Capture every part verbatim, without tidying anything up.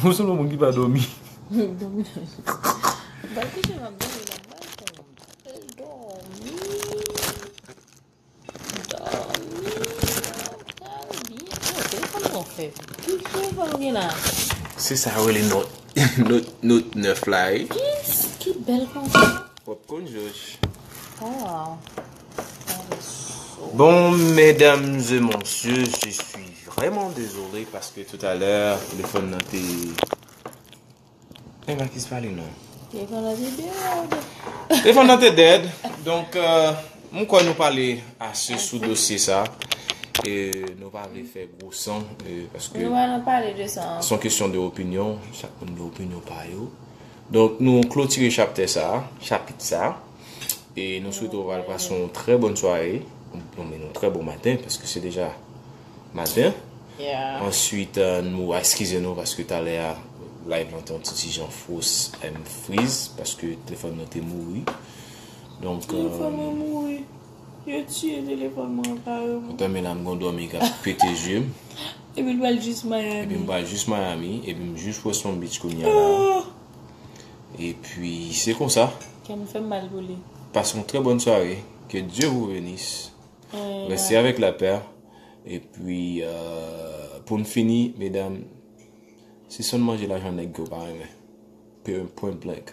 Ou sanble yon moun ki pa dòmi. Dòmi. Ba kouche m ap dòmi la, ba l fè m. Dòmi. Dòmi. Sa byen. Oh, telefòn mwen fè. Ki telefòn ou gen la? Se sa yo rele note, note, note nèf la, wi. Ki, ki bèl konsa? W ap konn, Josh. Oh, wow. That is so Bon, mesdames et messieurs, je suis vraiment désolé parce que tout à l'heure, telefòn nan te. Men Marquise pale non. Telefòn nan te dead. Telefòn nan te dead. Donk, euh, m kwè nou pale ase sou dosye sa. E nou pa vle fè gwo san, e, paske Nou pa nan pale de sa. Se yon kesyon de opinyon. Chak moun gen opinyon pa yo. Donk, nou klotire chaptè sa, chapit sa. E nou swete w pral pase yon trè bòn sware. Bon, men yon trè bon maten, paske se deja maten. Yeah. Answit, euh, nou eskize nou paske talè a live lan te yon ti ti jan fos, em, friz, paske telefòn nan te mouri. Donk, Telefòn mwen euh, mouri. Yo tiye telefòn mwen kareman. Ou tanmen la, m gon dòmi k ap pete je m. Epi l pral jis Miami. Epi m pral jis Miami, epi m jis West Palm Beach kounye a la. Ah! Epi, se konsa. Kè m fè m mal pou li. Pase yon trè bòn sware. Que Dieu vous bénisse. Amen. Restez avec la paix. Epi, euh, pou n fini, medam, sispann manje lajan nèg ke w pa renmen. Pe-, point blank.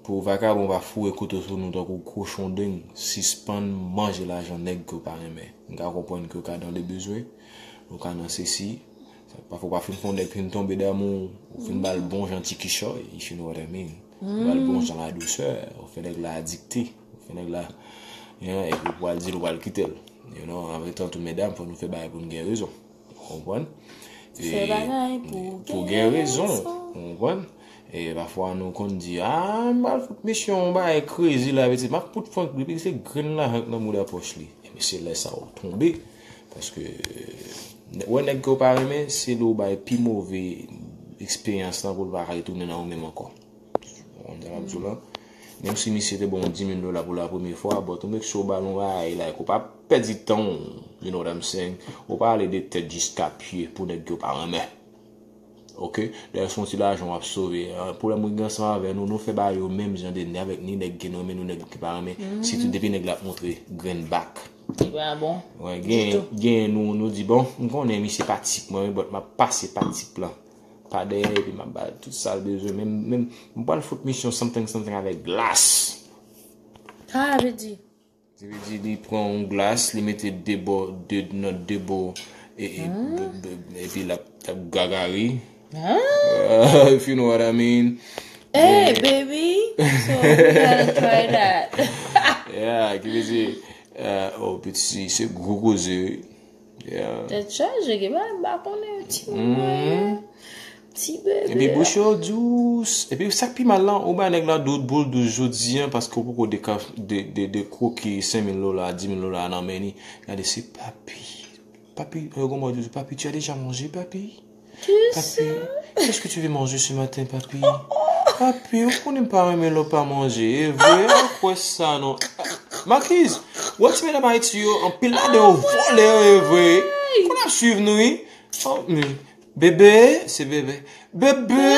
Pou vakabon pa foure kouto sou nou tankou kochon deng, sispann manje lajan nèg ke w pa renmen. M ka konprann ke w ka dans le besoin, ou ka nan sesi. Sa, pafwa w pa fin fè yon nèg fin tonbe damou, ou fin ba l bon jan ti kichòy, if you know what I mean. Ou ba l bon jan la dousè, ou fè nèg la adikte, ou fè nèg la, yeah, epi ou pral di l ou pral kite l. You know, anmenmtan tou medam, fò nou fè bagay pou n gen rezon. Ou konprann? Fè E bagay pou pou gen gen rezon. Rezon. Ou konprann? E pafwa nou konn di, "Ah, m pral fout misye yon bagay crazy la, vle di, m ap fout fè yon, depi se grenn lajan k nan mouda pòch li." Epi se lè sa ou tonbe, paske, wè nèg ke w pa renmen, se lè w bay pi move eksperyans lan pou l pa ka retounen nan ou menm ankò. Ou konprann sa m ap di w la? Menm si misye te ba w dis mil dola pou la premye fwa, but ou make sure w ba l yon bagay, like, ou pa pèdi tan w, you know what I'm saying? Ou pa ale de tèt jiska pye pou nèg ke w pa renmen. Oke? Dayè, se yon ti lajan w ap sove. Ah, pwoblèm mwen gen ansanm avè nou, nou fè bagay yo menm jan de ni avèk ni nèg ke nou renmen, ni nèg ke pa renmen. Sitou depi nèg la ap montre grenn bak. Li pa bon. Wè, gen, gen nou, nou di, "Bon, m konnen misye pa tip mwen, but m ap pase pa tip lan pa dèyè, epi m ap ba l tout sa l bezwen." Menm, menm, m pral fout misye something, something avèk glas. Sa vle di? Sa vle di, li pran yon glas, li mete de bò, de, nan de bò, e, e, b-, b-, epi l ap, l ap gagari. Ah, if you know what I mean. Hey, baby. So we gotta try that. Yeah, ki vle di, euh, oh, piti, se gwo koze, wi. Yeah. Tèt chaje, gen bagay m pa konnen, ti moun mwen. Ti bebe. Epi bouch yo dous. Epi sa k pi mal lan, ou bay nèg la dous, boul dous jodi an, paske ou poko de, de, de, de kwoke senk mil dola, dis mil dola nan men li. Gade, se papi. Papi, euh, kòman di, papi, tu as déjà mangé, papi? Papi, qu'est-ce que tu veux manger ce matin, papi? Papi, ou konnen m pa renmen lè w pa manje. E vre, ou kwè sa, non? Marquise, wè ti medam Ayiti yo, anpil ladan yo vòlè, e vre. Konn ap swiv nou, wi. Oh, men, bebe, se bebe. Bebe!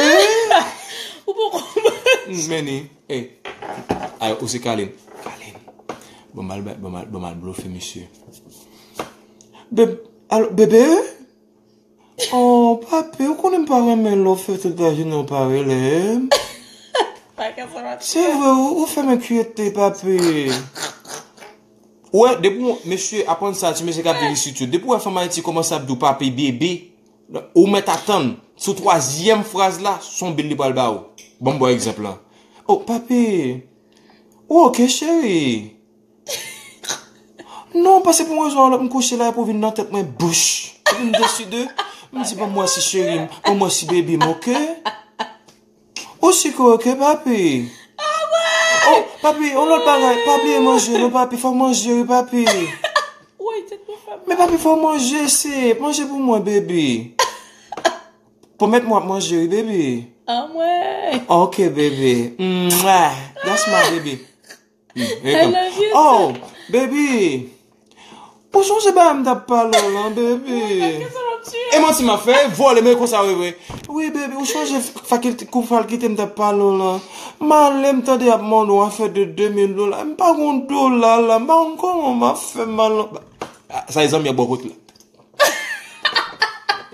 Ou poko konprann. Men ni, hey. Ay, ou se Kalin. Kalin. Bon, mal, bon, mal, bon, mal blofe, misye. Bebe, alo, bebe? Oh, papi, ou konnen m pa renmen lè w fè tout lajounen w pa rele m. Se vre, ou, ou fè m enkyete, papi. Ou wè, depi w, mesye, aprann sa, ti mesye k ap viv isit yo. Depi w wè fanm Ayiti kòmanse ap di w papi, bebe, ou mèt atann, sou twazyèm fraz la, se yon bil li pral ba ou. Ban m ba w egzanp lan. Oh, papi, ou oke, cheri? Non, paske pou yon rezon ou lòt, m kouche la, epi w vin nan tèt mwen, bouch. Epi m deside, m di, "Ban m wè si cheri m, ban m wè si bebi m oke." Ou si ke oke, papi? Oh, papi, yon lòt bagay, pa bliye manje, non, papi, fò w manje, wi, papi. Men, papi, fò w manje, se, manje pou mwen, bebi. Pwomèt mwen w ap manje, wi, bebi. Anmwey. Oke, bebi. Mwah. That's my baby. I love you too. Oh, baby. Ou sonje bagay m t ap pale w lan, baby? E manti m ap fè, vòlè, men konsa, wi, wi. Wi, baby, ou chonje fakilte koufal kite m t ap pale w lan. M ale, m tande y ap mande w afè de de mil dola. M pa gon dola la, m pa konn kòman m ap fè m al nan. Sa e zanmi an bò kote la.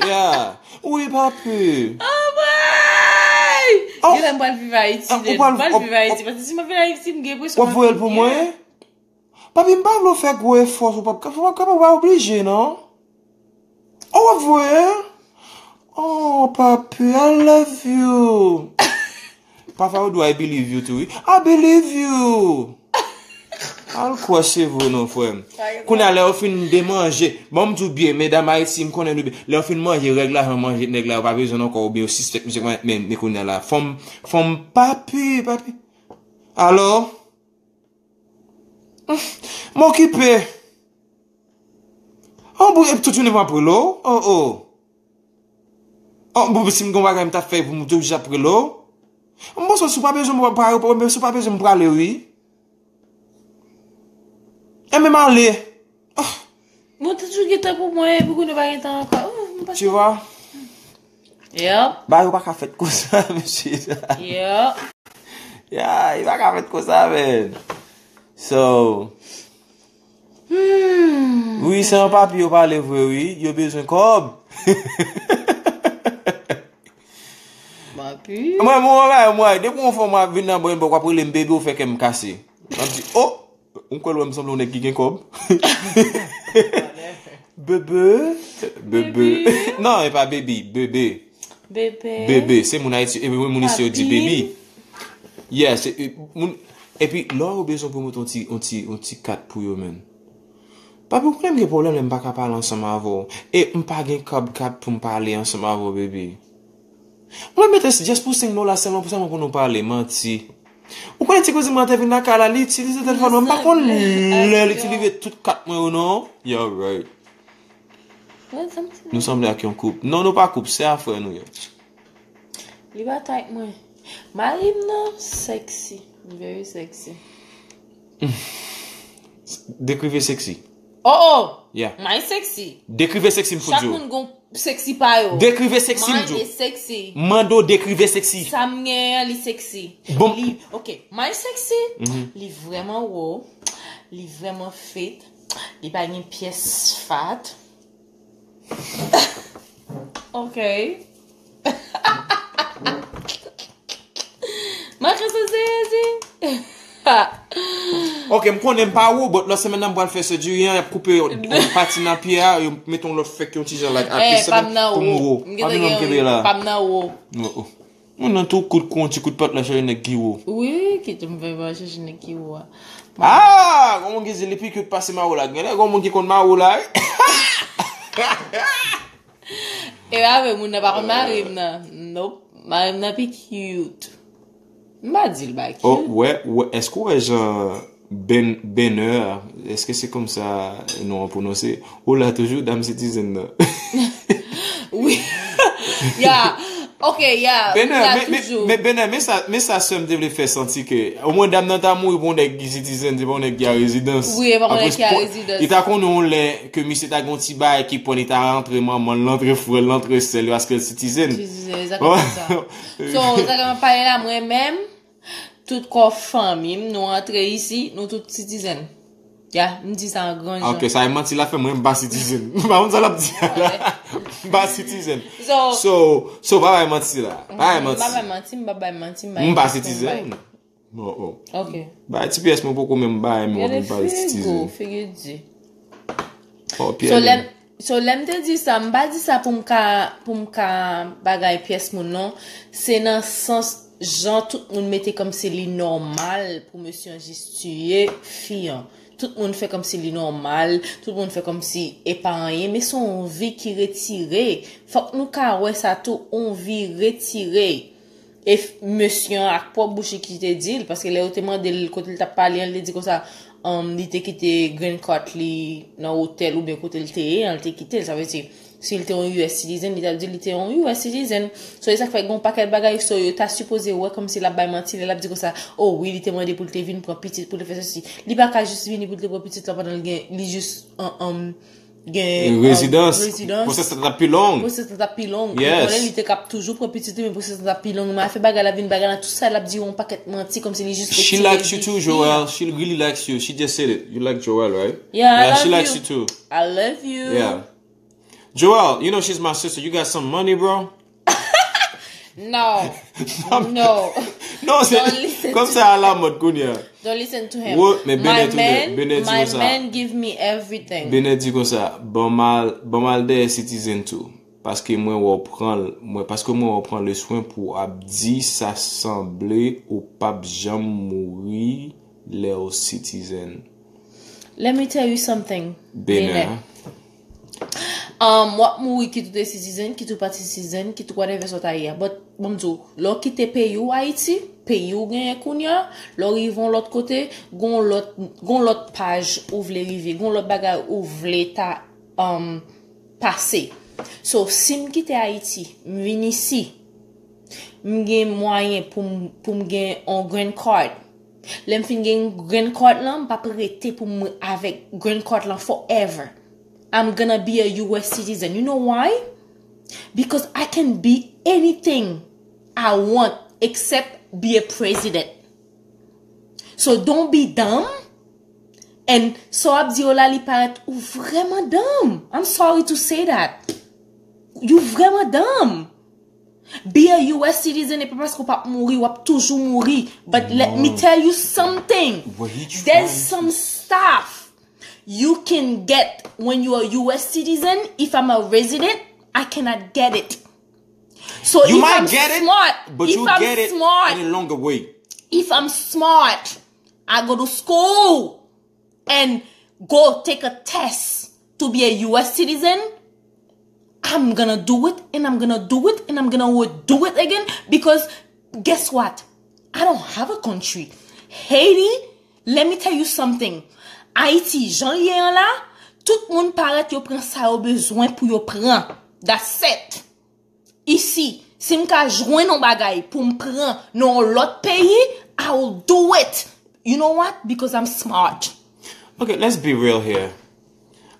Yeah. Wi, papi. Oh boy! Genlè m pral viv Ayiti. M pral viv Ayiti. Paske si m ap viv Ayiti, m gen enpresyon. W ap voye l pou mwen? Papi, m pa vle w fè gwo efò, ou p ap kapab, ou pa oblije, non. Oh, w ap voye? Oh, papi, I love you. Pafwa ou di w I believe you too, wi. I believe you. Al kwè se vre non, frè m. Kounye a, lè yo fin demanje, bon, m di w byen, medam Ayiti, m konnen nou byen. Lè yo fin manje règ la, jan manje nèg la, yo pa bezwen l ankò, oubyen yo sispèk misye konn men, men kounye a la. Fanm, fanm, papi, papi. Alò? M okipe. Oh, bon, epi tout jounen m ap rele w? Oh, oh. Oh, bon, si m gon bagay m t ap fè pou m te oblije ap rele w? M panse si w pa bezwen m pa, si w pa bezwen m prale, wi. Enben m ale. Bon, te toujou gen tan pou mwen, epi kounye a pa gen tan ankò. Oh, m pa Tu vois? Yep. Bagay yo pa ka fèt konsa, mesye. Yep. Ya, yo pa ka fèt konsa, men. So. Hmm. Wi, se yon papi yo pale vre, wi. Yo bezwen kòb. Papi. Mwen, mwen, mwen, mwen, depi yon fwa mwen vin nan bwen bò, w ap rele m bebe, ou fè kè m kase. M ap di, oh, ou kwè l wè m sanble yon nèg ki gen kòb? Bebe. Bebe. Non, e pa baby, bebe. Bebe. Bebe, se moun Ayiti, e moun isi yo di baby. Yeah, se moun. Epi lè yo bezwen pou mete yon ti, yon ti, yon ti kat pou yo, men. Papi, ou konnen m gen pwoblèm lè m pa ka pale ansanm avè w. E m pa gen kòb kat pou m pale ansanm avè w, bebe. Mwen mete just pou senk dola sèlman, pou sèlman pou nou pale, manti. Ou konnen ti kouzin mwen te vin lakay la, li itilize telefòn mwen, m pa konn lè li itilize tout kat mwen yo non. Yeah, right. Nou sanble ak yon koup. Non, nou pa koup, sè a frè nou ye. Li pa type mwen. Mari m nan sexy, very sexy. Dekrive sexy. Oh oh! Yeah. My sexy. Dekrive sexy m fout di w. Chak moun gon sexy pa yo. Dekrive sexy m di w. Mine is sexy. Mande w dekrive sexy. Sa m genyen an li sexy. Bon. Li, ok, mine sexy. Li vrèman wo. Li vrèman fit. Li pa gen pyès fat. Ok. Mwen ka santi Jezi. Ok, m konnen m pa wo, but lòt semèn nan m pral fè surgery an, y ap koupe yon pati nan pye a, yo mete yon lòt fèk yon ti jan like atis pou m wo. Pa vin nan m kenbe la. Pa m nan wo. Mwen nan tou kout kou, yon ti kout pat la chache nèg ki wo. Wi, kite m fè pa chache nèg ki wo a. Ah, gon moun ki di li pi cute pase Mawo la. Genlè gon moun ki konn Mawo la, wi. E pa vre, moun nan pa konn mari m nan. Nope. Mari m nan pi cute. M pa di l pa cute. Oh, wè, wè, èske w wè jan Ben, Benè, èske se konsa non an pwononse? Ou la toujou, dam citizen nan. Wi. Yeah. Ok, yeah. Benè, men, men, men Benè, men sa, men sa sè m te vle fè santi ke omwen dam nan ta mouri pou yon nèg ki citizen, se pa yon nèg ki a rezidans. Wi, e pa yon nèg ki a rezidans. Li ta konnen yon lè ke misye ta gen yon ti bagay ki pran, li ta rantre manman l, rantre frè l, rantre sè l, paske l citizen. Citizen, egzakteman sa. So, sa ke m ap pale la, mwen menm, tout kò fanmi m, nou antre isi, nou tout citizen. Ya, m di sa an gran jan. Ok, sa e manti l ap fè, mwen m pa citizen. M pa konn sa l ap di a la. M pa citizen. So, so pa bay manti la. Pa bay manti. M pa bay manti, m pa bay manti, m pa bay manti. M pa citizen. Oh, oh. Ok. Bay ti pyès mwen poko menm bay mwen, m pa citizen. Gade frigo, figi di. Oh, pyès. So, lè m te di sa, m pa di sa pou m ka, pou m ka bagay pyès moun non. Se nan sans jan tout moun mete kòmsi li nòmal pou mesye an jis tiye fi an. Tout moun fè kòmsi li nòmal, tout moun fè kòmsi e pa anyen, men se yon vi ki retire. Fòk nou ka wè sa tou, yon vi retire. E mesye an ak pwòp bouch li ki te di l, paske lè yo te mande l kote l t ap pale an, li te di konsa, um, li te kite green card li nan otèl oubyen kote l te ye an, li te kite l. Sa vle di, si l te yon U S citizen, li t ap di li te yon U S citizen. So, e sa k fè gen yon pakèt bagay, so, yo ta sipoze wè kòmsi l ap bay manti lè l ap di konsa, oh wi, li te mande pou l te vin pran pitit, pou l te fè sesi. Li pa ka jis vini pou l te pran pitit la pandan l gen, li jis, um, um, gen rezidans, pwosès la t ap pi long. Pwosès la t ap pi long. Yes. Konnen li te kap toujou pran pitit li, men pwosès la t ap pi long. Mwen fè bagay la vin bagay la, tout sa l ap di yon pakèt manti, kòmsi li jis retire. She likes you too, Joel. She really likes you. She just said it. You like Joel, right? Yeah, I love you. Yeah, she likes you too. I love you. Yeah. Joel, you know she's my sister. You got some money, bro? No. No. Non, se kòm sa a la mòd kounye a. Don't listen to him. Wo, men Benet, Benet di konsa. My man give me everything. Benet di konsa, ban m al, ban m al dèyè Citizen tou. Paske mwen wè w pran l, mwen, paske mwen wè w pran le swen pou ap di sa sanble ou p ap janm mouri lè w Citizen. Let me tell you something, Benet. Um, w ap mouri kit ou te Citizen, kit ou pa t Citizen, kit ou whatever sa w ta ye a. But, bon, m di w, lè w kite peyi w Ayiti, peyi w genyen kounye a, lè w rive yon lòt kote, gon lòt, gon lòt paj ou vle rive, gon lòt bagay ou vle ta, um, pase. So, si m kite Ayiti, m vin isi, m gen mwayen pou m, pou m gen yon green card. Lè m fin gen green card lan, m p ap rete pou m avèk green card lan forever. I'm gonna be a U S citizen. You know why? Because I can be anything I want except be a president. So don't be dumb. And sa w ap di yo la, li parèt ou vrèman dumb. I'm sorry to say that. You vrèman dumb. Be a U S citizen, e pa paske w p ap mouri, w ap toujou mouri. But let me tell you something. There's some stuff you can get when you are U S citizen. If I'm a resident, I cannot get it. So if I'm smart, if I'm smart, if I'm smart, I go to school and go take a test to be a U S citizen, I'm gonna do it and I'm gonna do it and I'm gonna do it again because guess what? I don't have a country. Haiti, let me tell you something. Ayiti, jan l ye an la, tout moun parèt yo pran sa yo bezwen pou yo pran. That's it. Isi, si m ka jwenn yon bagay pou m pran nan yon lòt peyi, I will do it. You know what? Because I'm smart. Okay, let's be real here.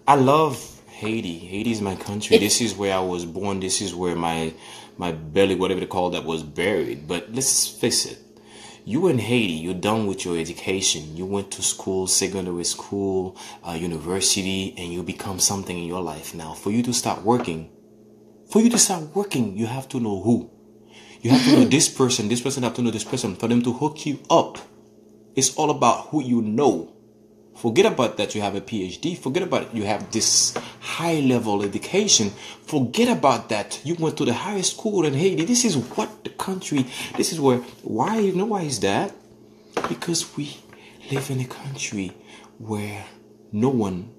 I love Haiti. Haiti is my country. This is where I was born. This is where my my belly, whatever they call that, was buried. But let's face it. You in Haiti, you're done with your education. You went to school, secondary school, uh, university, and you become something in your life now. For you to start working, for you to start working, you have to know who. You have to know this person. This person have to know this person for them to hook you up. It's all about who you know. Forget about that you have a P H D. Forget about you have this high level education. Forget about that you went to the highest school in Haiti. This is what the country, this is where, why, you know why is that? Because we live in a country where no one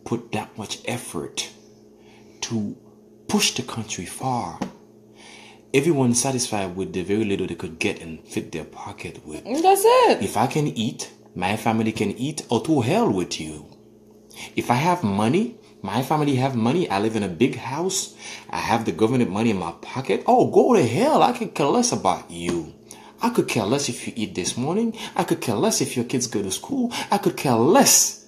put that much effort to push the country far. Everyone satisfied with the very little they could get and fit their pocket with. That's it. If I can eat, my family can eat, or to hell with you. If I have money, my family have money, I live in a big house, I have the government money in my pocket, oh, go to hell, I could care less about you. I could care less if you eat this morning. I could care less if your kids go to school. I could care less.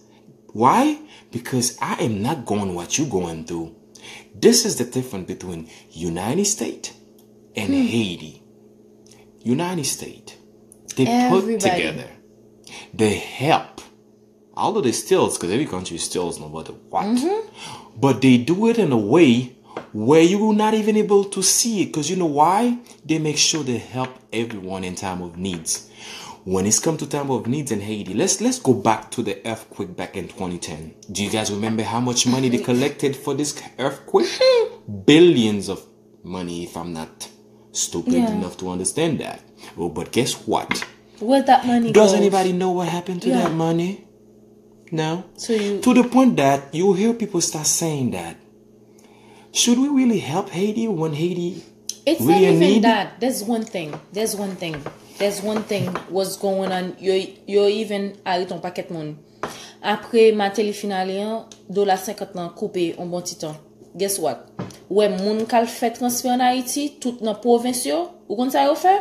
Why? Because I am not going what you going through. This is the difference between United States and Haiti. United States, they put together, they help. Although they steals, because every country steals no matter what. But they do it in a way where you will not even able to see it, because you know why? They make sure they help everyone in time of needs. When it's come to time of needs in Haiti, let's let's go back to the earthquake back in twenty ten. Do you guys remember how much money they collected for this earthquake? Billions of money, if I'm not stupid enough to understand that. Oh, but guess what? Where that money goes? Does anybody know what happened to that money? No. So you to the point that you hear people start saying that, should we really help Haiti when Haiti it's not really in even need? That. There's one thing. There's one thing. There's one thing was going on. Yo, yo even arete yon pakèt moun. Apre Martelly fin ale an, dola senkant lan koupe yon bon ti tan. Guess what? Ou wè moun k al fè transfè an Ayiti, tout nan pwovens yo, ou konn sa yo fè?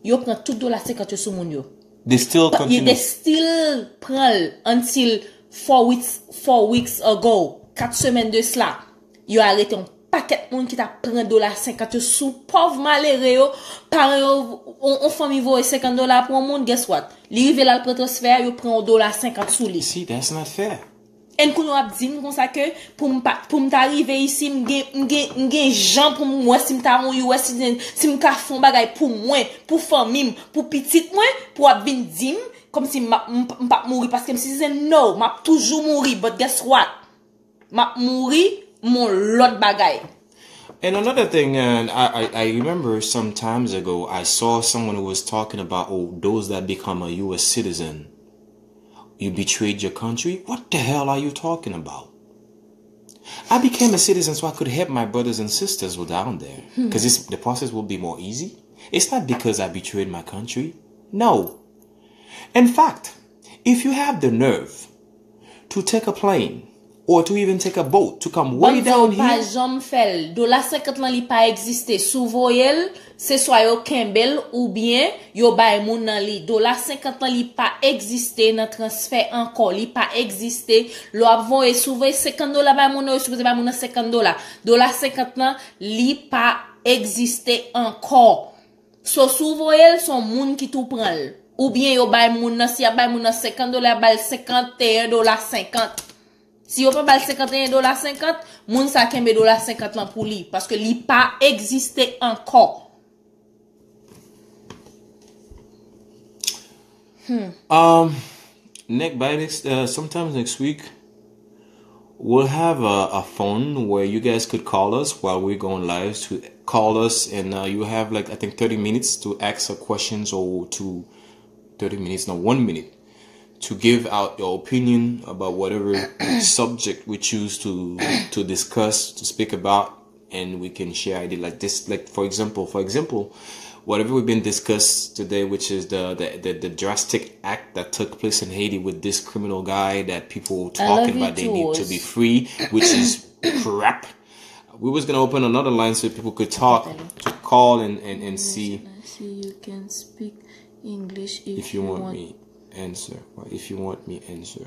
Yo pran tout dola senkant yo sou moun yo. They still continue. They still pran l until four weeks, four weeks ago. kat semèn de sla, yo arete yon pakèt moun ki t ap pran dola senkant yo sou pòv malere yo. Paran yo, on, on fanmi voye senkant dola pou yon moun, guess what? Li rive la, l pran transfè a, yo pran yon dola senkant sou li. See, that's not fair. And kounye w ap di m konsa ke pou m pa, pou m ta rive isi, m gen, m gen, m gen jan pou m wè si m ta yon U S citizen, si m ka fè yon bagay pou mwen, pou fanmi m, pou pitit mwen, pou w ap vin di m kòmsi m ap, m, m p ap mouri paske m citizen. No, m ap toujou mouri, but guess what? M ap mouri, m yon lòt bagay. And another thing, and I, I, I remember some times ago, I saw someone who was talking about, oh, those that become a U S citizen, you betrayed your country? What the hell are you talking about? I became a citizen so I could help my brothers and sisters who down there. Because the process will be more easy. It's not because I betrayed my country. No. In fact, if you have the nerve to take a plane or to even take a boat to come way Bank down yo pa here, janm fè l. Dola senkant lan li pa egziste. Si w voye l, se swa yo kenbe l oubyen yo bay moun nan li. Dola senkant lan li pa egziste nan transfè ankò. Li pa egziste. Lè w ap voye, si w voye senkant dola bay moun nan, yo sipoze bay moun nan senkant dola. Dola senkant lan, li pa egziste ankò. So, si w voye l, se yon moun ki tou pran l. Oubyen yo bay moun nan, si y ap bay moun nan senkant dola, y ap ba l senkanteyen dola senkant. Si yo pa ba l senkanteyen dola senkant, moun sa kenbe dola senkant lan pou li, paske li pa egziste ankò. Um, Nick, by next, uh, sometimes next week, we'll have a, a phone where you guys could call us while we're going live. To call us, and uh, you have, like, I think, thirty minutes to ask a questions or to thirty minutes, no, one minute, to give out your opinion about whatever subject we choose to to discuss, to speak about, and we can share idea like this. Like, for example, for example, whatever we've been discussed today, which is the the, the, the drastic act that took place in Haiti with this criminal guy that people I love talking you about they too, need to Rose. Be free, which is crap. We was gonna open another line so people could talk, to call and, and, and see See, you can speak English if, if you want me answer, or if you want me answer.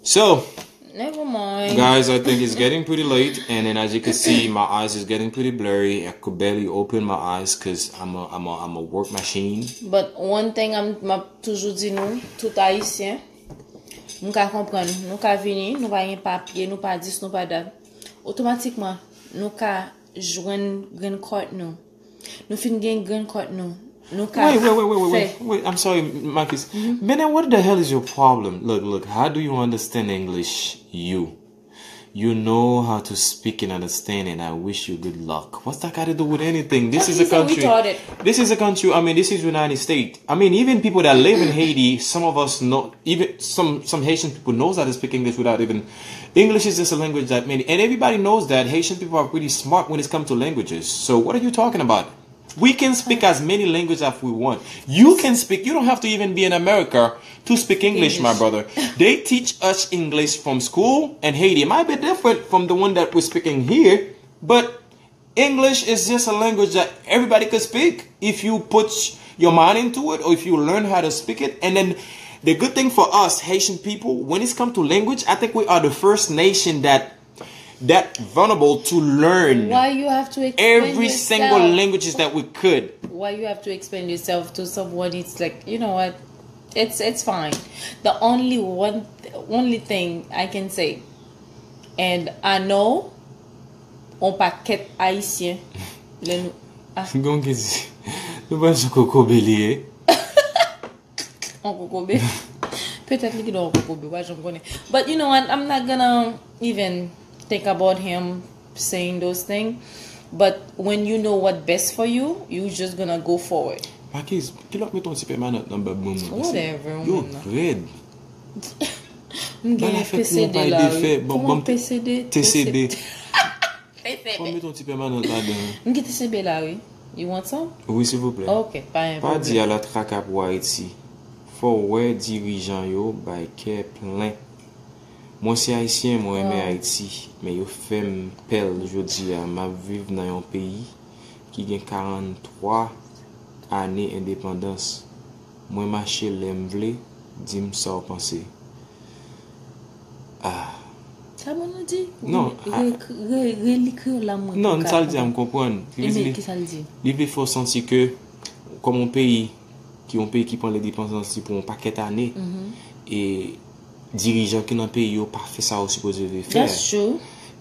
So, Never mind. Guys, I think it's getting pretty late, and then as you can see, my eyes is getting pretty blurry. I could barely open my eyes because I'm a, I'm a, I'm a work machine. But one thing I'm, m ap toujou di nou, tout Ayisyen, nou ka konprann, nou ka vini, nou pa gen papye, nou pa dis, nou pa dat. Otomatikman, nou ka jwenn green card nou. Nou fin gen green card nou. Nou ka Wait, wait, wait, wait, wait, fè. Wait, wait. I'm sorry, Marcus. But then what the hell is your problem? Look, look, how do you understand English? You. You know how to speak and understand, and I wish you good luck. What's that got to do with anything? This What is he a said, country. Retarded. This is a country. I mean, this is United States. I mean, even people that live in Haiti, some of us know. Even some some Haitian people knows how to speak English without even. English is just a language that many, and everybody knows that Haitian people are pretty smart when it comes to languages. So what are you talking about? We can speak as many languages as we want. You can speak. You don't have to even be in America to speak English, my English. Brother. They teach us English from school in Haiti. It might be different from the one that we're speaking here, but English is just a language that everybody could speak if you put your mind into it or if you learn how to speak it. And then the good thing for us Haitian people, when it's come to language, I think we are the first nation that that vulnerable to learn Why you have to explain every yourself? Single languages that we could. Why you have to explain yourself to someone? It's like, you know what? It's it's fine. The only one only thing I can say, and I know on pakèt Ayisyen, lè nou ah, Gon ki di, nou pa sou kokobe li ye. On kokobe. Petèt li gen on kokobe, pa janm konnen. But you know what? I'm not gonna even think about him saying those things. But when you know what best for you, you just gonna go for it. Makiz, kilòt met yon ti pèmanant nan bab moun nan. Whatever, Yo moun nan. Red. M gen Bagay fè kou P C D anpay la, defè. wi. Bon, Kòman bon, P C D? T C B. P C D. Fò m met yon ti pèmanant ladan. M gen T C B la, wi. You want some? Wi, silvouplè. Ok, pa gen Pa di pwoblèm. Alatraka pou Ayiti. Fò w wè dirijan yo bay kè plen. Mwen se Ayisyen, mwen renmen Oh. Ayiti, men yo fè m pè l jodi a. M ap viv nan yon peyi ki gen karannntwa ane endepandans. Mwen mache lè m vle, di m sa w panse. Ah, Sa bon nou di? Non, re- re- re- reli kreyòl la mwen. Non, sa l di a m konprann. Ki vle di, ki sa l di? Li vle fè w santi ke kòm yon peyi ki yon peyi ki pran lendepandans li pou yon pakèt ane, e dirijan ki nan peyi yo pa fè sa yo sipoze fè.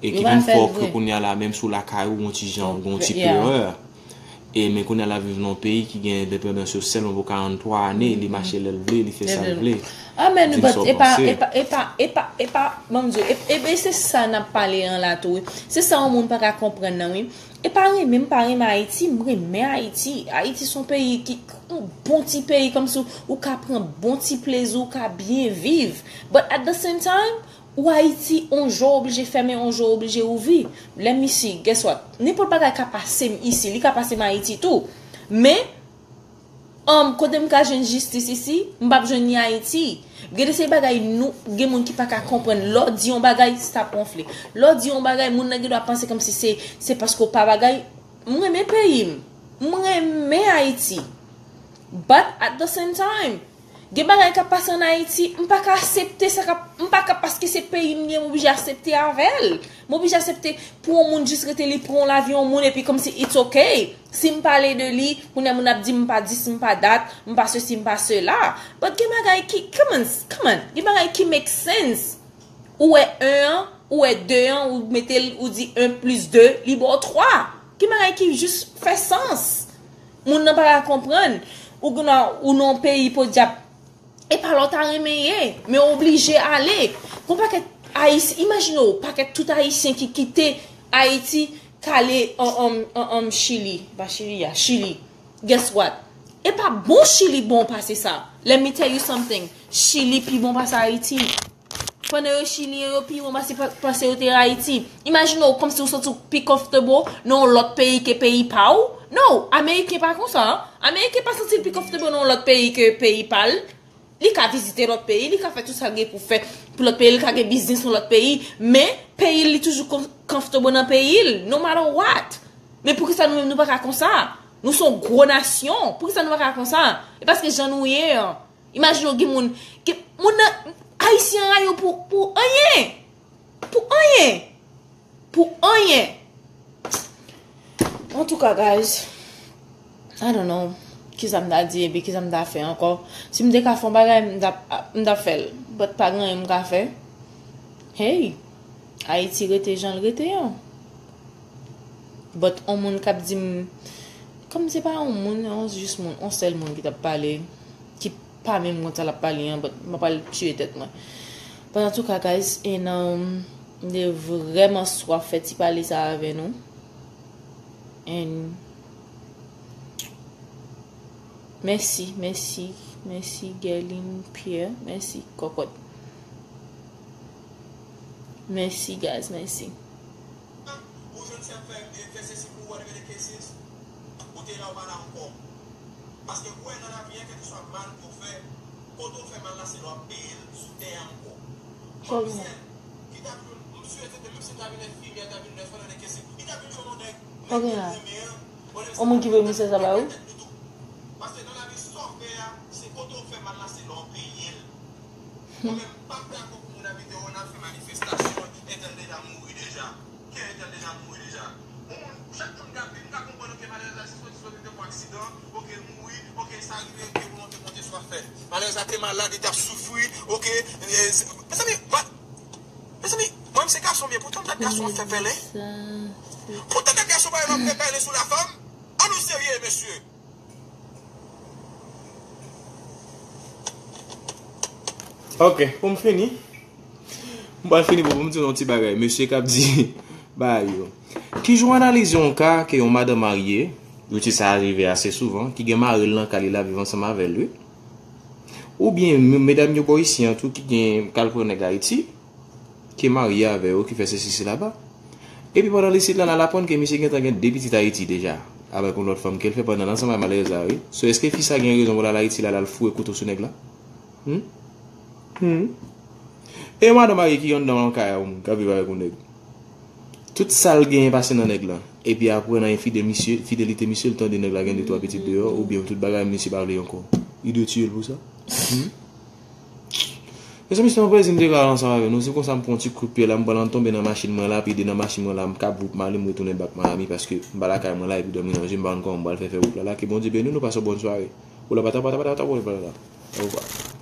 E ki vin fè ke kounye a la, menm si w lakay ou, yon ti jan, yon ti plè. E men kounye a la viv nan yon peyi ki gen lendepandans yo sèlman pou karant twa ane, li mache lè l vle, li fè sa l vle. Ah, men nou bat, epa, epa, epa, epa, epa, ban m di, e, e, e se sa n ap pale an la tou, wi. Se sa yon moun pa ka konprann nan, wi. E pa renmen, m pa renmen Ayiti, m renmen Ayiti. Ayiti se yon peyi ki, yon bon ti peyi, kòmsi ou ka pran bon ti plezi, ou ka byen viv. But at the same time, ou Ayiti, on jou w oblije fèmen, on jou w oblije ouvri. Let me see, guess what? Nenpòt bagay ka pase m isi, li ka pase m Ayiti tou. Men, um, kote m ka jwenn jistis isi, m p ap jwenn li Ayiti. Gen de se bagay nou, gen moun ki pa ka konprann. Lè w di yon bagay, stop wonfle. Lè w di yon bagay, moun nan gen dwa panse kòmsi se, se paske w pa bagay. M renmen peyi m. M renmen Ayiti. But at the same time, gen bagay k ap pase an Ayiti, m pa ka aksepte sa k ap, m pa ka, paske se peyi m ye, m oblije aksepte avè l. M oblije aksepte pou yon moun jis rete li pran yon lavi yon moun epi kòmsi it's okay. Si m pale de li, kounye a moun ap di m pa dis, m pa dat, m pa sesi, m pa sela. But gen bagay ki, come on, come on, gen bagay ki make sense. Ou wè en an, ou wè de an, ou mete l, ou di en plis de, li ba w twa. Gen bagay ki jis fè sans. Moun nan pa ka konprann. Ou nan, ou nan yon peyi podyab. E pa la w ta renmen ye, men w oblije ale. Gon pakèt Ayisyen, imajine w, pakèt tout Ayisyen ki kite Ayiti k ale an, an, an, an Chili. Pa Chili a, Chili. Guess what? E pa bon Chili bon pase sa. Let me tell you something. Chili pi bon pase Ayiti. Pandan yo Chilyen yo pi bon pase, pase yo te Ayiti. Imajine w kòmsi w santi w pi comfortable nan yon lòt peyi ke peyi pa w. No, Ameriken pa konsa. Ameriken pa santi l pi comfortable nan yon lòt peyi ke peyi pa l. Li ka vizite lòt peyi, li ka fè tout sa l gen pou fè pou lòt peyi, li ka gen biznis nan lòt peyi, men peyi l, li toujou com- comfortable nan peyi l, no matter what. Men poukisa nou menm nou pa ka konsa? Nou se yon gwo nasyon, poukisa nou pa ka konsa? E paske jan nou ye an. Imajine w gen moun, gen moun nan, Ayisyen rayi w pou, pou anyen. Pou anyen. Pou anyen. Antouka, guys, I don't know kisa m ta di epi kisa m ta fè ankò. Si m te ka fè yon bagay, m t ap, m t ap fè l. But pa gen anyen m ka fè. Hey, Ayiti rete jan l rete an. But on moun k ap di m, kòm se pa on moun, on jis moun, on sèl moun ki t ap pale, ki pa menm konn sa l ap pale an, but mwen pral tiye tèt mwen. But antouka, guys, and, um, m te vrèman swaf fè ti pale sa avè nou. And mèsi, mèsi, mèsi, Guerline Pierre, mèsi, kòkòt. Mèsi, guys, mèsi. Ou jwenn sa fè, fè sesi pou whatever the case is. Ou te la, ou pa la ankò. Paske ou wè nan lavi a, kèlkeswa mal ke w fè, kote w fè mal la, se lè w ap peye l sou tè a ankò. Kòman? Ki ta vin, m swete ke menm si ta vin enfimyè, ta vin nèf, whatever the case is, li ta vin jwenn yon nèg, nèg ki renmen an, yon moun ki vle misye sa ba ou? Paske nan lavi, sa w fè a, se kote w fè mal la, se lè w peye l. Mwen menm, m p ap dakò pou moun ap vin di, "O, n ap fè manifestasyon, entèl deja mouri deja." Ke entèl deja mouri deja. Yon moun, chak moun k ap viv, m ka konprann, oke, malere la, dispo, dispo, te fè aksidan, oke, l mouri, oke, sa rive, oke, volonte Bondye swa fèt. Malere la te malad, li t ap soufri, oke, e, se, mezanmi, pa, mezanmi, mwen, m se gason, byen, poutan dat gason ap fè pèlen. Poutan dat gason pa yon ap fè pèlen sou lafanm. An nou serye, mesye. Ok, pou m fini. M pral fini pou m di nou yon ti bagay. Mesye k ap di bagay yo. Kijan w analize yon ka ke yon madanm marye, yo di sa rive ase souvan, ki gen mari l nan kay li, l ap viv ansanm avè l, wi. Oubyen, m- medam yo bò isi an tou ki gen k al pran nèg Ayiti, ki marye avè yo, ki fè sesi sela. Epi pandan l isit la, n al aprann ke misye gentan gen de pitit Ayiti deja, avèk yon lòt fanm ke l fè pandan l ansanm ak malerèz la, wi. So, èske fi sa gen rezon pou l al Ayiti la, l al foure kouto sou nèg la? Hmm? Hmm? E yon madanm marye ki anndan yon kay a yon moun, k ap viv avèk yon nèg. Tout sa l genyen pase nan nèg la. Epi apre nan enfidel misye, fidelite misye, l tande nèg la gen de twa pitit deyò, oubyen tout bagay misye pa vle ankò. Li dwe tiye l pou sa? Hmm? Mezanmi, se yon plezi m te ka ansanm avè nou. Se konsa m pran yon ti kout pye la, m pran l tonbe nan machin mwen la, epi de nan machin mwen la, m kab wout m ale, m retounen back Miami, paske m pa lakay mwen la, epi dòmi nan je, m pa konn kòman m pral fè fè wout la. La, ke Bondye beni nou, pase yon bòn sware. Ou la, pata, pata, pata, pata, pata, pata. Au revoir.